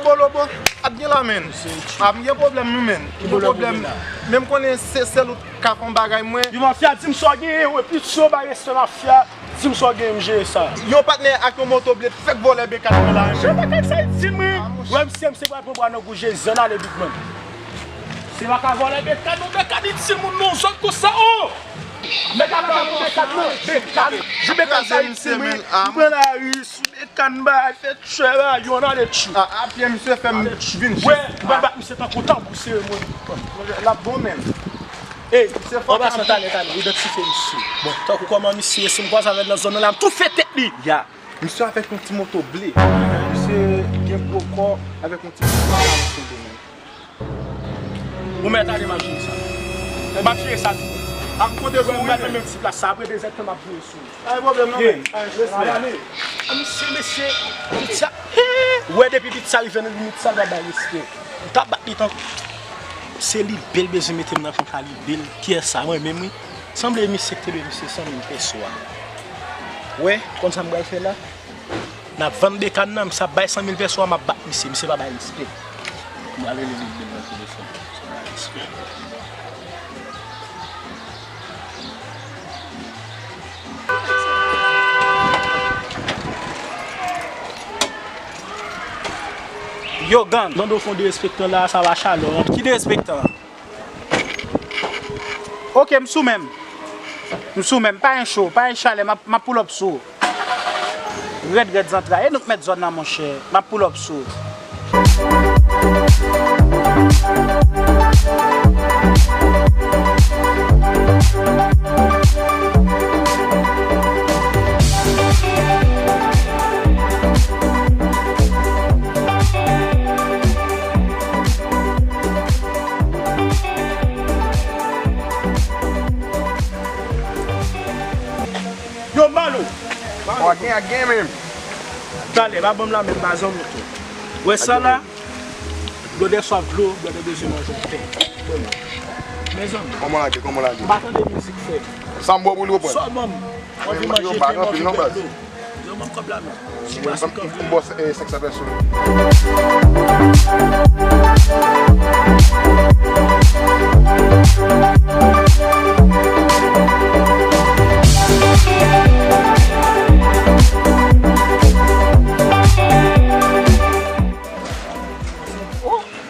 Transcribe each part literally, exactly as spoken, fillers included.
Bolobo, ap gen la, menn. Ap gen pwoblèm, wi, menn. Ki gen pwoblèm? Men m konnen se sèl ou k ka fè yon bagay, mwen. Yo, mafya, di m sa w genyen, wi, pitso, bay respè, mafya. Di m sa w genyen, m jere sa. Yon patnè ak yon moto ble fèk vòlè bekad mwen la, menn. Jan bagay sa, di m, wi. Wè, misye, misye pral pran bwa nan gouje, zann ale, big man. Se pa ka vòlè bekad, non, bekad itil moun, non, zòt konsa, o! Bekad, bekad, non, bekad. Di bekad sa, itil, wi. M pran lari, sou bekad, bay, fè tchè, bay, yon ale tchou. A, a pye, misye fè m vin jis. Wè, m pral bat misye tankou tanbou seremoni. L ap bon, menm. Ey, an pasan, talè, talè, idantifye misye. Bon, tankou kòman misye ye, si m kwaze avè l nan zòn nan la, m toufe tèt li. Ya. Misye avèk yon ti moto ble. Misye gen gwo kò avèk yon ti moto ble. Ou mèt ale, m ap jere sa. M ap jere sa tou. Ap kote sou mwen menm ti plas sa. Apre dezèdtan, m ap voye sou ou. Pa gen pwoblèm non, men. Mesye, mesye, pit sa. Ou wè depi pit sa rive nan limit sa, l pa bay respè. Ou ta bat li tan. Se li bèl bezwen mete m nan konka li bèl. Kiyès sa? Mwen menm, wi. Sanble misye ki te dwe misye san mil pèso a. Wè, konn sa m pral fè la? N ap vann bekad nan, misye ap bay san mil pèso a, m ap bat misye, misye pa bay respè. M pral rele Big Ben nan telefòn, misye pa bay respè. Yo, gang, mande w fè yon derespektan la, sa va chalè w. Ki derespektan? Ok, m sou men m. M sou men m. Pa gen cho, pa gen chalè, m ap, m ap pull up sou ou. Rèd, rèd zantray. E nou k mèt zòn nan, monchè. M ap pull up sou ou. Yo, Malo! Wa gen, a gen menm. Talè, pa ban m lamen, m pa zanmi w tou. Wè sa la? Blòdè swaf dlo, blòdè bezwen manje yon pen. Mezanmi. Kòman lage, kòman lage? M pa tande mizik, frè m. Sa m bò pou li w pran? Sa w ban m? Anvi manje pen, anvi bwè dlo. Yo, ban m kòb la, non. Si w pa sou kòb la. M bò, eh, senk san pèso.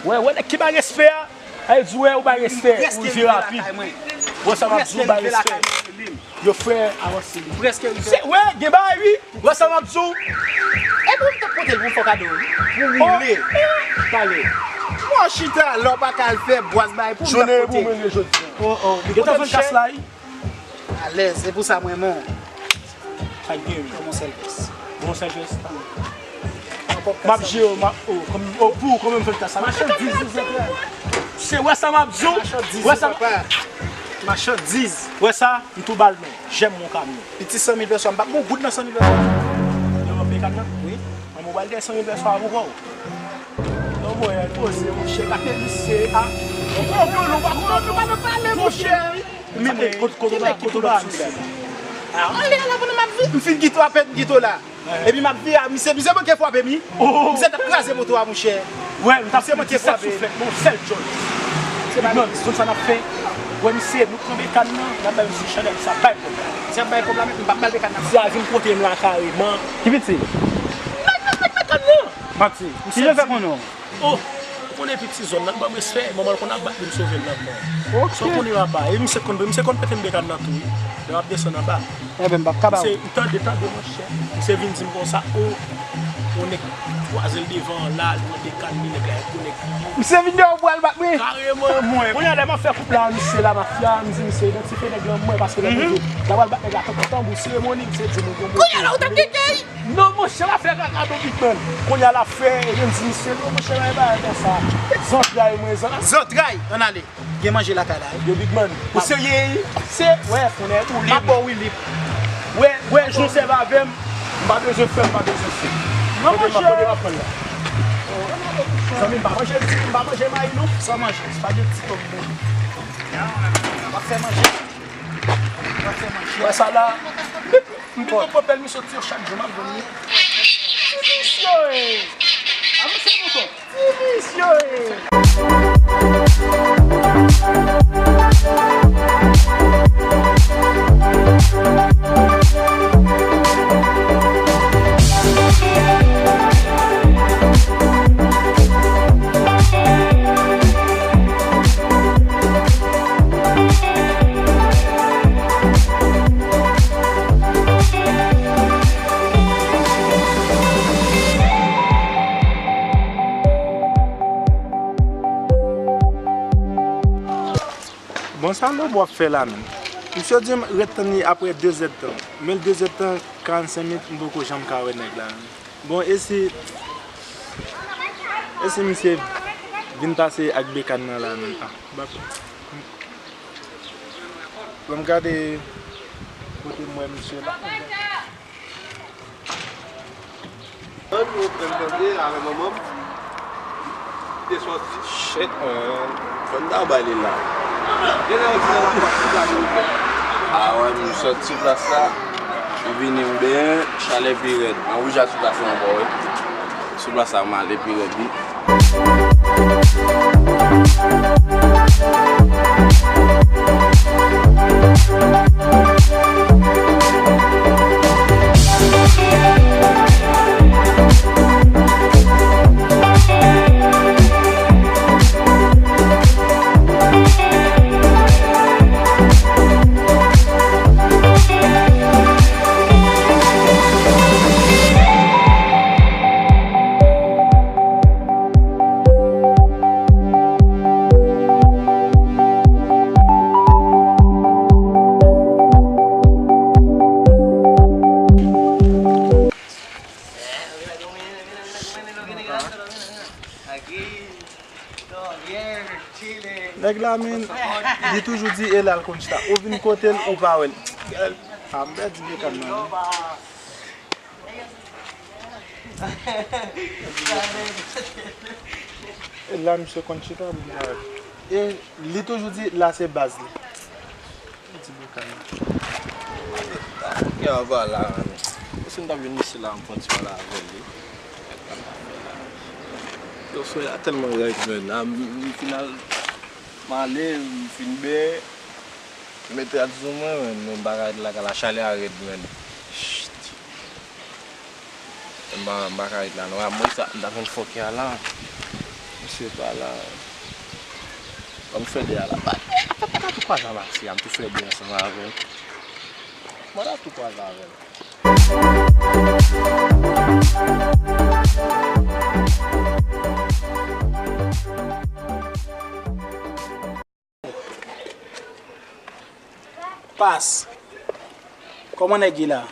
Wè, wè, nèg ki bay respè a. Sa vle di, wè, ou bay respè, ou rive rapid. Wè sa m ap di, ou bay respè. Yo, frè, avanse li. Prèske rive. Se, wè, gen bagay, wi. Wè sa m ap di w. E pou m t ap pote l pou m fè w kado, wi. Pou rile. Talè. Mwen chita la, w pa ka al fè bwaz bagay pou m t ap pote. Jounen e pou mwen jodi. Oh, oh. Gentan vann kas la, wi. Alèz, se pou sa m renmen w. Sa k gen, wi? Kòman w sèl pès? Bon sèl pès. M ap jere w, m ap, oh, kòm, oh, pou ou, kòman m fè l fè sa? Machandiz, wi, se vre. Se, wè sa m ap di w? Machandiz, wè sa, papa. Machandiz. Wè sa, m tou ba l non. Jèm mon kamyon. Piti san mil pèso, m pa bon goud nan san mil pèso. Yo, m ap peye kad nan? Wi. Mwen, m pral dèyè san mil pèso a pou kò w. Non, mwen, poze, monchè, gate misye, a. Ou pran yon violon, ou pa konn, ou pa konn pale, monchè. Men mwen, kote, kote ba, kote ba, misye. A, anlè a la, pandan m ap vi-, m fin kite w apèn, m kite w la. Epi m ap vire a misye, misye manke frape m, wi. Misye t ap kraze moto a, monchè. Wè, m t ap di sèt souflèt, bon, sèl djòl. Big man, konn sa n ap fè? Wè, misye, nou pran bekad nan, n ap bay misye chandèl, misye ap bay kòb la. Misye ap bay kòb la, men m p ap ba l bekad nan. Misye a vin kote m la kareman. Ki piti? Bay, bay, bay, bekad nan! Manti. Ki jan l fè konnen w? Oh, ou konnen piti zòn nan, l ban m respè. Manman l konn ap bat li, m sove l nan mò. Ok. Sa w konnen papa? E misye konn, misye konn pete m bekad nan tou, wi. Lè m ap desann anba. Enben, m p ap ka ba w. Misye, m tande, tande, monchè. Misye vin di m konsa, oh, yon nèg kwaze l devan an la, li pran bekad li, nèg la, e gwo nèg li ye. Misye vin di w pou al bat mwen. Kareman, mwen. Kounye a, lè m ap fè koup la, misye la, mafya, m di misye idantifye nèg lan mwen, paske lè m di w, l ap al bat nèg la tankou tanbou, seremoni, misye di m yon gwo. Kounye a la, ou t ap kite l? Non, monchè, l ap fè kaka non, Big Man. Kounye a l ap fè, e m di misye, non, monchè, pa gen bagay konsa. Zantray mwen, zan-, zantray, ann ale. Gen manje lakay la, wi. Yo, Big Man, ou serye, wi? Se, wè, konnen boule. M ap ba w Wilip. Wè, wè, jan w sèvi avè m, m pa bezwen fè, m pa bezwen fè. Non, monchè. Kote m ap, kote m ap pran l la? Zanmi, m pa manje, m pa manje mayi, non. San manje, se pa gen ti kòb, non. M ap fè manje. M ap fè manje. Wè sa la. M pito pran pèl misye ti yo chak jou, m ap vann li. Ti misye, e. A, misye mouton. Bon, sa lòb w ap fè la menm? Misye di m ret tann li apre de zèdtan. Men de zèdtan, karannsenk minit, m poko janm ka wè nèg la menm. Bon, e si, e si misye vin pase ak bekàn nan la menm? Ah, bak. Bon, m gade kote m wè misye la. An nou pran tande avè manman m. Te sòti. Shit, man. Fò n ta bay li la. Gen lè yo di nan lapòs, tout la nou ouvè. Ah wè, m sòti sou plas la. M vini m benyen, chalè pi rèd. An wouj a sou plas la ankò, wi. Sou plas la, m ale pi rèd, wi. Nèg la, men, li toujou di e la l konn chita. Ou vin kote l, ou pa wè l. A, m pèdi bekàn nan, wi. E la, misye konn chita, m pa wè l. E li toujou di la se baz li. Ti boukal la. Gen anvan la, men. Paske m t ap jwenn misye la, m fè yon ti pale avè li. Yo, frè a tèlman rèd, men. A, m, m fin al, m ale, m fin benyen, m mete rad sou mwen, men, men m pa ka ret lakay la, chalè a rèd, men. Shit. M pa, m pa ka ret la non. A, mwen sa, m ta konn fòkè a la. Misye pa la. Ban m fè de a la. Ba, e, apa pa ta tou kwaze avè Aksè a, m tou fè de ansanm avè l. Mwen ta tou kwaze avè l. Pas. Kòman nèg ye la?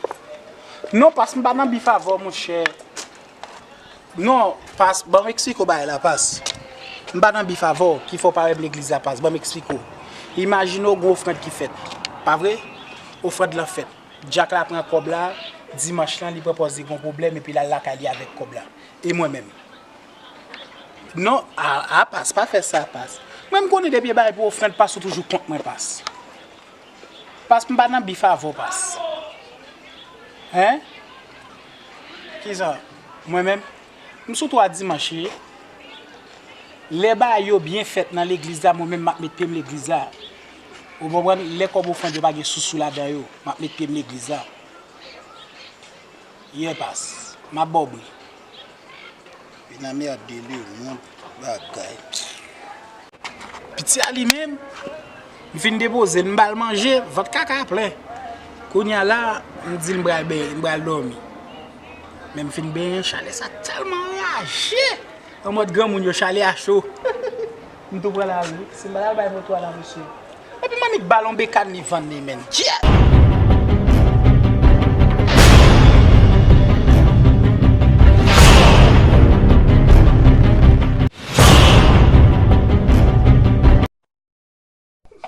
Non, pas, m pa nan bif avè w, monchè. Non, pas, ban m eksplike w bagay la, pas. M pa nan bif avè w, ki fè w pa renmen legliz la, pas. Ban m eksplike w. Imajine w gen ofrann ki fèt. Pa vre? Ofrann lan fèt. Dyak la pran kòb la, dimanch lan, li pran pòz li gen pwoblèm, epi l al lakay li avèk kòb la. E mwen menm? Non, a, a, pas, pa fè sa, pas. Mwen, m konnen depi e bagay pou ofrann, pas, ou toujou kont mwen, pas. Pas, m pa nan bif avè w, pas. Hen? Kisa? Mwen menm? M sou twa dimanch, wi. Lè bagay yo byen fèt nan legliz la, mwen menm, m ap met pye m legliz la. Ou konprann? Lè kòb ofrann yo pa gen sousou ladan yo, m ap met pye m legliz la. Yeah, pas. M ap ba w bri. Vin nan mède lemond bagay. Piti a li menm, m fin depoze l, m ba l manje, vant kaka plen. Kounye a la, m di l m pral benyen, m pral dòmi. Men m fin benyen, chalè sa tèlman raje. An mòd granmoun yo, chalè a cho. M tou pran lari wi. Si m pa t al bay moto a la, mesye. Epi m annik ba l yon bekàn li vann li, menn. Kyèt!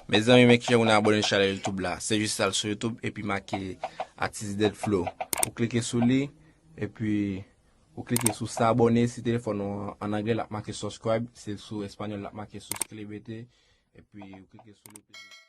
Mezanmi, men kijan pou n abòne chanèl YouTube la. Se jis al sou YouTube epi make Atis Dead Flow. Ou klike sou li, epi ou klike sou s'abonner si telefòn ou an, an anglè l ap make subscribe, si l sou espanyòl l ap make suscríbete, epi ou klike sou li.